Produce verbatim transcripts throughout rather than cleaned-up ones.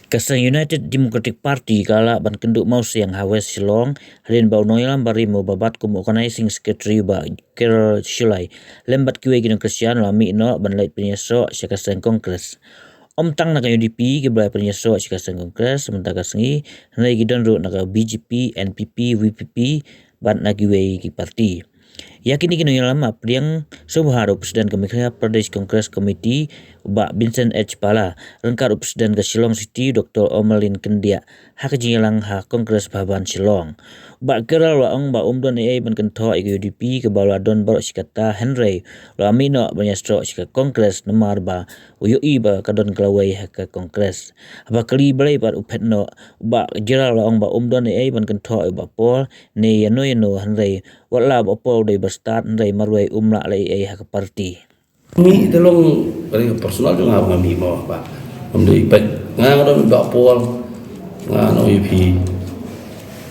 Ka seng United Democratic Party ka lah ban kynduh mawsiang ha West Shillong hadien ba u nongïalam barim uba bat kum u Organising Secretary, u Bah Carol Shullai, lem bad kiwei ki nongkyrshan la mih noh ban leit pynïasoh sha ka seng Congress. Ym tang na ka U D P kiba la pynïasoh sha ka seng Congress mynta ka sngi, hynrei ki don ruh na ka B J P, N P P, V P P bad na kiwei ki parti. Ïa kine ki nongïalam la pdiang sngewbha da u President ka Meghalaya Pradesh Congress Committee, u Bah Vincent H Pala, ryngkat u President ka Shillong City, Doctor Omerlin Kyndiah, ha ka jingïalang ha Congress Bhavan Shillong. U Bah Carol u la ong ba um don ei ei ban kynthoh ïa ka U D P kaba u la don baroh shi katta, hynrei u la mih noh ban ïasoh sha ka Congress namar ba u ïohi ba ka don ka lawei ha ka Congress. Haba kylli balei pat u phet noh, u Bah Carol u la ong ba um don ei ei ban kynthoh ïa u Bah Paul ne ïano ïano, hynrei wat la u Bah Paul u dei ba stad, hynrei marwei um lah leh ei ei ha ka parti. Mih te long, ka dei ka personal jong nga, nga mih mo, bah. Ngam dei peit. Nga, nga don Bah Paul. Nga ong ïa phi,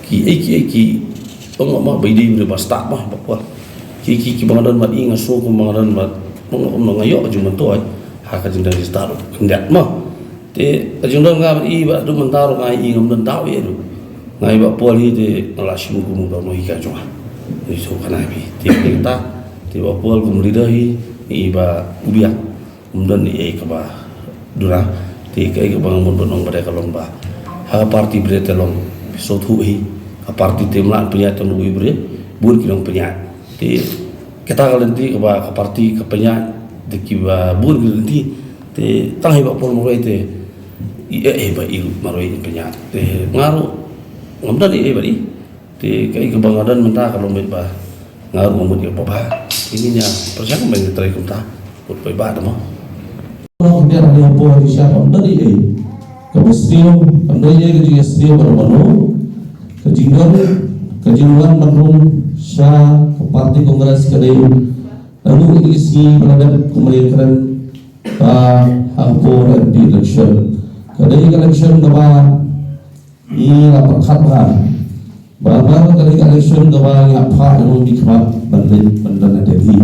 ki ei ki ei ki, ong ma ba i dei ba stad mo, Bah Paul. Ki ki ki ba nga don bad i, nga sngew kum ba nga don bad, ong, ong nga ïoh ka jingmyntoi ha ka jingdon jingstad, khyndiat mo. Te ka jingdon nga bad i bad haduh mynta ruh nga i ngam don daw ïa ruh. Nga i Bah Paul hi te nga la shim kum u dor mo hi ka jong nga. Te shu kane phi. Te ka ta te Bah Paul kum leader hi, i ba u biang. Um don ei ei kaba duna. Te kaei kaba nga mut ban ong ba dei ka long ba, ha ka party ba dei te long, phi sngewthuh hi. Ka party te mlien pynïaid tang u i ba dei, bun ki nongpynïaid. Te kata ka lynti kaba ka party ka pynïaid, te kiba bun ki lynti. Te tang hi Bah Paul marwei te i ei ei ba i ruh marwei in pynïaid. Te nga ruh ngam don ei ei ba i. Te kaei kaba nga don mynta ka long beit ba nga ruh nga mut ïa ba ba. Ini nia pyrshang ba ngi trei kumta. Put beit ba da mo. Long khyndiat ha ïa Bah Paul ki sha ngam don ei ei. Kaba sdang ngam don ei ei ka jingïasdang ba da mano. Ka jingdon, ka jingwan ban rung sha ka party Congress ka dei. Lalu ïa ki sngi ba la dep kumba ïakren ba ha ka por M P election. Ka dei ka election kaba ngi la pyrkhat bha. Ba namar ka dei ka election kaba ngi hap phah ïa u nongmihkhmat ban leit ban don ha Delhi.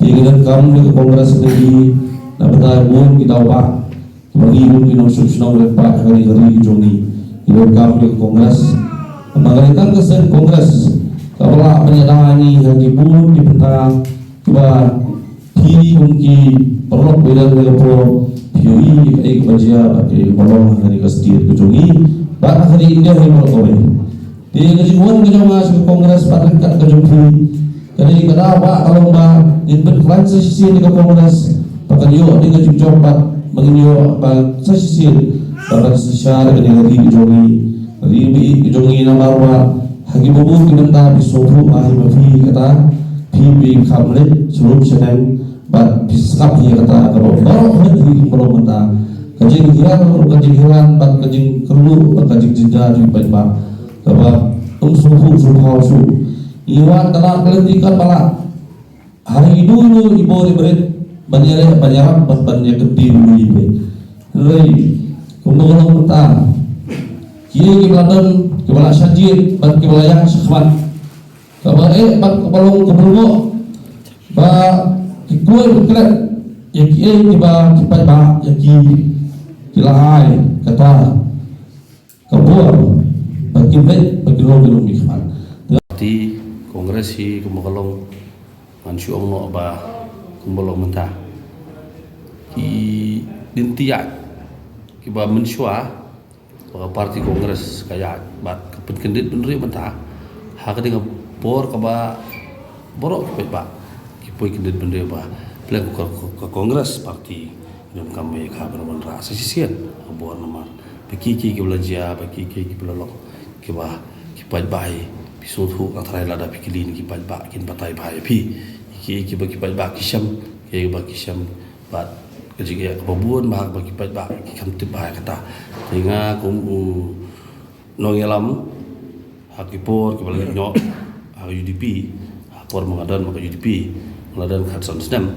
Te ngi donkam ïa ka Congress ha Delhi na bynta bun ki daw ba Ba ngi bun ki nongshong shnong leit pat ha kane ka ri ka jong ngi. Ngi donkam ïa ka Congress. Namar ka dei tang ka seng Congress kaba lah ban ïada ngi ha ki bun ki bynta kiba phi kum ki paralok ba ïadon ha ka por phi ïohi kaei kaba jia bad kaei kaba long ha kane ka state ka jong ngi bad ha ka ri India hi baroh kawei. Te ka jingwan ka jong nga sha ka Congress bad ryngkat ka jong phi, ka dei ka daw ba ka long ba ngin pynkhlaiñ sa shisien ïa ka Congress, ba kan ïoh ïa ka jingjop bad ba ngin ïoh ba sa shisien ba kan synshar ïa ka dei ka ri ka jong ngi, ka ri ba ïeit ka jong ngi namar ba ha kiba bun ki bynta phi sngewthuh ba hi ba phi kata phi phi kham leit sha rum sha neng. Bad phi sngap ïa kata kaba baroh hynrei hi ki baroh mynta. Ka jinghiar, ka jinghiar bad ka jingkyrduh bad ka jingjynjar jong ki paidbah kaba ym sngewthuh sngewthaw shuh. Ngi wan ka lad ka lynti katba lah. Ha ïa ino ino i bor i barit ban ïaleh ban ïarap bad ban ïakyntiew ïa i. Hynrei kumba ka long mynta, kiei kiba la don, kiba la shah jied bad kiba la ïaid shakhmat. Kaba eh bad kaba long kaba lyngngoh ba ki kloi ba klet ïa kiei kiba ki paidbah ïa ki, ki la ai kata ka bor ba kin leit ba kin long ki nongmihkhmat. Party Congress hi kumba ka long ngan shu ong noh ba kumba long mynta ki dynti ïaid kiba mynshuwa ba ka party Congress ka ïaid bad ka pynkyndit bynriew mynta ha ka dei ka bor kaba baroh ki paidbah ki poi kyndit bynriew ba pleng ka, ka, ka Congress party ngi donkam ba ïa ka ban wanrah sa shisien ka bor namar ba kiei kiei kiba la jia ba kiei kiei kiba la long kiba ki paidbah hi phi sngewthuh nga tharai lada phi kylli ki paidbah kin batai bha ïa phi kiei kiei kiba ki paidbah ki shem kiei kiba ki shem. Bad ka jingeh kaba bun ba ha kaba ki paidbah ki kham tip bha ïa kata. Te nga kum u nongïalam ha ki por kiba la leit noh ha ka U D P, ha por ma nga don ma ka U D P, ma la don khatsan snem.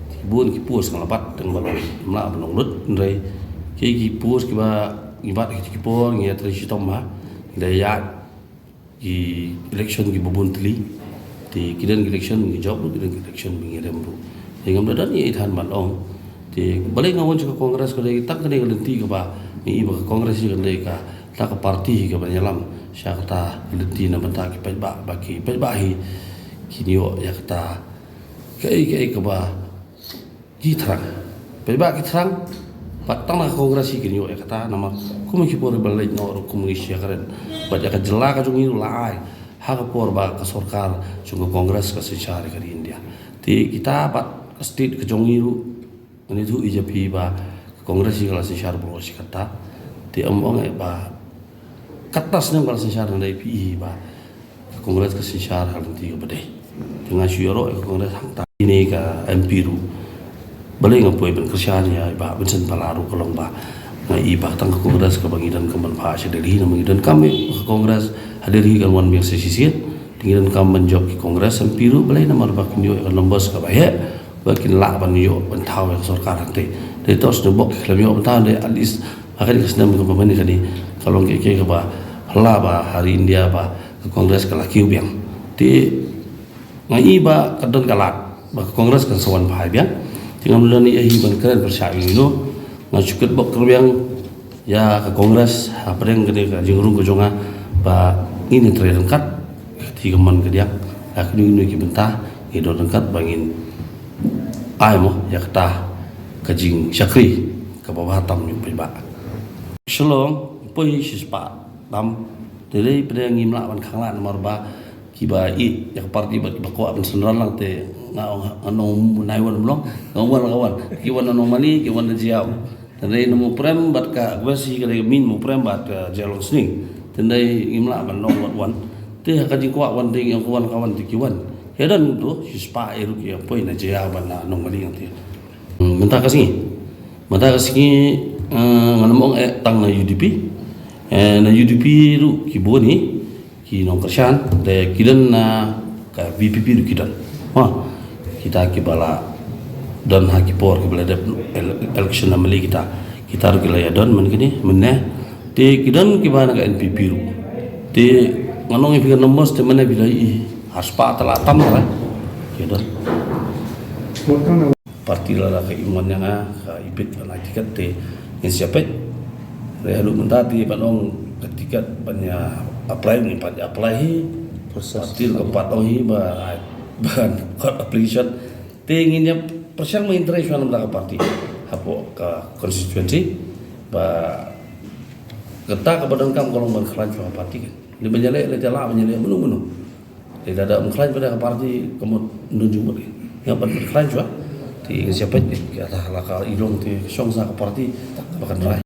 Ki bun ki post nga la bat tang ba long mla ba long lut hynrei ki ki post kiba ngi bat ha ki por ngi ïatrei shitom ha ngi da ïaid ki election kiba bun tylli. Te ki don ki election ba ngi jop ruh ki don ki election ba ngi rem ruh. Te ngam da don ïa i than ban ong Te balei nga wan sha ka Congress ka dei tang kane ka lynti kaba nga i ba ka Congress hi ka dei kata ka party hi kaba ïalam sha kata ka lynti na bynta ki paidbah, ba ki paidbah hi kin ïoh ïa kata kaei kaei kaba ki thrang. Paidbah ki thrang, bad tang na ka Congress hi kin ïoh ïa kata, namar kum ki por ba leit noh ruh kum ngi shu ïakren, bad ïa ka jylla ka jong ngi ruh la ai ha ka por ba ka sorkar jong ka Congress ka synshar ïa ka ri India. Te kita bad ka state ka jong ngi ruh, ngan ïathuh ïa phi ba ka Congress hi ka la synshar baroh shi katta. Te ym ong eh ba katta snem ka la synshar, ngan ïathuh ïa phi ba ka Congress ka synshar ha ka lynti kaba dei. Te nga shu ïaroh ïa ka Congress hangta. Ine ka M P ruh, balei nga poi ban kyrshan ïa i Bah Vincent Pala ruh ka long ba nga i ba tang ka Congress kaba ngi donkam ban phah sha Delhi, namar ngi donkam ïa ka Congress ha Delhi kan wan biang sa shisien. Te ngi donkam ban jop ki Congress M P ruh, balei, namar ba kin ïoh ïa ka numbers kaba heh, ba kin lah ban ïoh ban thaw ïa ka sorkar hangtei. Dei to sdang bok ki khlem ïoh ban thaw, dei at least ha kane ka snem kaba mynne kane ka long kiei kiei kaba phylla ba ha ri India ba ka Congress ka la kiew biang. Te nga i ba ka don ka lad ba ka Congress kan sa wan bha biang. Te ngam don ei ei ban kren pyrshah ïa ino. Nga shu kyrpad bok kyrwiang ïa ka Congress hapdeng kane ka jingrung ka jong nga ba ngin ïatrei ryngkat, ka kti ka mon ka diang, ha kino kino ki bynta ngi don ryngkat ba ngin ai mo ïa kata ka jingshakri kaba bha tam ïa u paidbah. Shillong poi shispah tam, te dei pdeng ngim lah ban khanglad namar ba kiba ïeit ïa ka party bad kiba kwah ban synran lang, te nga ong, nga ong nai wan mlong, nga wan la ka wan. Ki wan na Nongmali, ki wan na Jaïaw. Te dei na Muprem bad ka West hi ka dei ka main, Muprem bad ka Jaïaw Longsning. Te dei ngim lah ban long wat wan. Te ha ka jingkwah wan te ngi ong ka wan ka wan te ki wan. Ïa don to shispah ïa ruh ki ïa poi na Jaïaw bad na Nongmali ïa te. Hmm, mynta ka sngi, mynta ka sngi, eh, ngan ym ong eh tang na U D P. Eh, na U D P ruh ki bun hi ki nongkyrshan, te ki don na ka V P P ruh ki don. Ha, kita kiba la don ha ki por kiba la dep ele-, election na Mali kita. Kita ruh ki la ïa don mynne kine, mynne. Te ki don kiba na ka N P P ruh. Te ngan ong ïa phi ka numbers te mynne phi la i arspah te la tam la. Ki don. Party lada ka im wan ïa nga, ka ibit ban ai tiket te ngin sa peit. Re haduh mynta te ban ong ka tiket ban ïa apply, ngim pat ïa apply hi. Process. Party ka pat ong hi ba ban kot application. Te ngin ïa pyrshang ban interest namar ka party hapoh ka constituency ba kata kaba donkam ka long ban khlaiñ shuwa party kan. Lei ban ïaleh, lei te lah ban ïaleh mano mano. Lei lada ym khlaiñ pat da ka party ka mut ym don jingmut. Ïa ban khlaiñ shuwa. Te ngin sa peit, kata la ka i long te shong sa ka party ba kan rai.